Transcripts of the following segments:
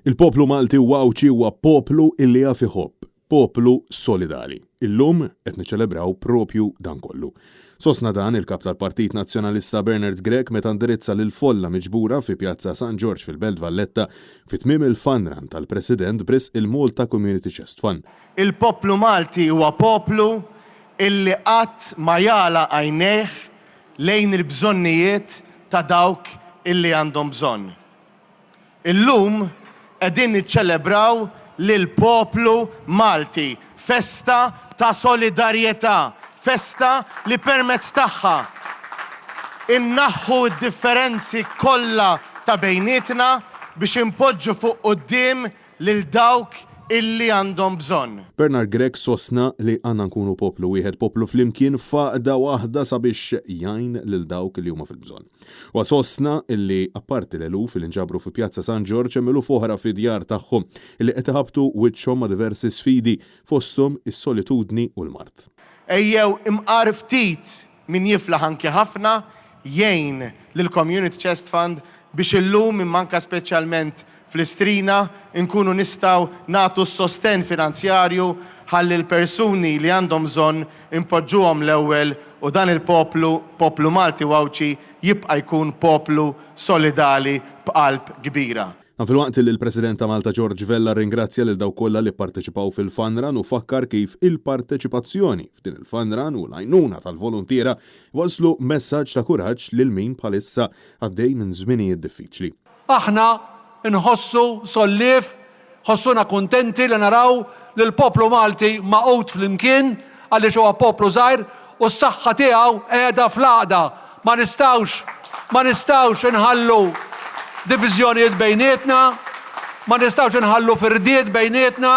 Il-poplu Malti u Għawdxi huwa poplu illi jaf iħobb, poplu solidali. Illum qed niċċelebraw propju dan kollu. Sostna dan il-Kap tal-Partit Nazzjonalista Bernard Grech meta ndirizza lill-folla miġbura fi Pjazza San Ġorġ fil-Belt Valletta fi tmiem il-Fun Run tal-President b'risq il-Malta Community Chest Fund. Il-poplu Malti huwa poplu illi qatt ma jagħlaq għajnejh lejn il-bżonnijiet ta' dawk illi għandhom bżonn. Illum qegħdin niċċelebraw lill-poplu Malti, festa ta' solidarjetà, festa li permezz tagħha innaħħu d-differenzi kollha ta' bejnietna biex inpoġġu fuq quddiem lil dawk illi għandhom bżonn. Bernard Grech sostna li għandna nkunu poplu wieħed, poplu flimkien f'għaqda waħda sabiex jgħin lil dawk li huma fil-bżonn. Huwa sostna li apparti l-eluf li nġabru fi Pjazza San Ġorġ hemm eluf oħra fid-djar tagħhom li qed iħabbtu wiċċhom ma' diversi sfidi fosthom is-solitudni u l-mard. Ejjew imqar ftit Min jiflaħ anki ħafna jgħin lill-Community Chest Fund biex illum imma anke speċjalment fl-Istrina nkunu nistgħu nagħtu s-sostenn finanzjarju ħalli l-persuni li għandhom bżonn inpoġġuhom l-ewwel u dan il-poplu, poplu Malti u Għawdxi jibqa' jkun poplu solidali b'qalb kbira. Dan filwaqt li l-President ta' Malta George Vella rringrazzja lil dawk kollha li pparteċipaw fil-Fun Run u fakkar kif il-parteċipazzjoni f'din il-Fun Run u l-għajnuna tal-voluntiera jwasslu messaġġ ta' kuraġġ lil min bħalissa għaddej minn żminijiet diffiċli. Aħna nħossu solliev, nħossuna kuntenti li naraw lill-poplu Malti magħqud flimkien għaliex huwa poplu żgħir u s-saħħa tiegħu qiegħda fl-għaqda. Ma nistgħux, ma nistgħux inħallu diviżjonijiet bejnietna, ma nistgħux inħallu firdiet bejnietna,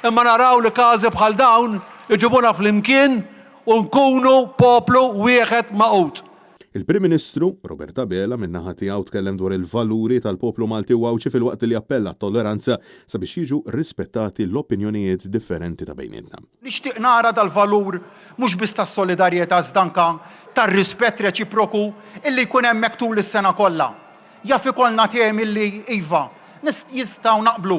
imma naraw li każi bħal dawn iġibuna flimkien u nkunu poplu wieħed magħqud. Il-Prim Ministru, Robert Abela, min-naħa tiegħu tkellem dwar il-valuri tal-poplu Malti u Għawdxi filwaqt li appella għat-tolleranza sabiex jiġu rispettati l-opinjonijiet differenti ta' bejnietna. Nixtieq nara dal-valur mhux biss tas-solidarjetà iżda anke tar-rispett reċiproku illi jkun hemmhekk tul is-sena kollha. Jaf ikollna temi li, iva, nistgħu naqblu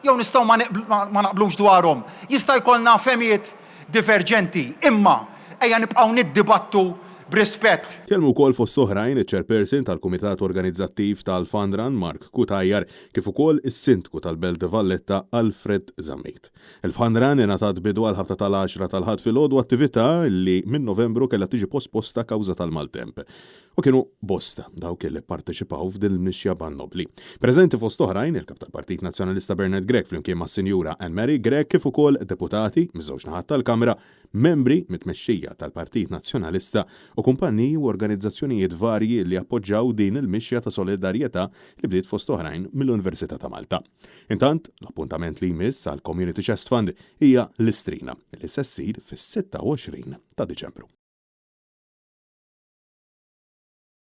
jew nistgħu ma naqblux dwarhom. Jista' jkollna fehmiet diverġenti, imma ejja nibqgħu niddibattu b'rispett. Tkellmu wkoll fost oħrajn iċ-Chairperson tal-Kumitat Organizzattiv tal-Fun Run Mark Cutajar kif ukoll is-Sindku tal-Belt Valletta Alfred Zammit. Il-Fun Run ingħatat bidu għall-ħabta tal-għaxra tal-Ħadd filgħodu attività li minn Novembru kellha tiġi posposta kawża tal-maltemp. U kienu bosta dawk li pparteċipaw f'din il-mixja b'għan nobbli. Preżenti fost oħrajn, il-Kap tal-Partit Nazzjonalista Bernard Grech flimkien mas-Sinjura Anne Marie Grech kif ukoll deputati miż-żewġ naħat tal-Kamra, membri mit-tmexxija tal-Partit Nazzjonalista u kumpanniji u organizzazzjonijiet varji li appoġġaw din il-mixja ta' solidarjetà li bdiet fost oħrajn mill-Università ta' Malta. Intant, l-appuntament li jmiss għall-Community Chest Fund hija l-Istrina li se ssir fis-26 ta' Diċembru.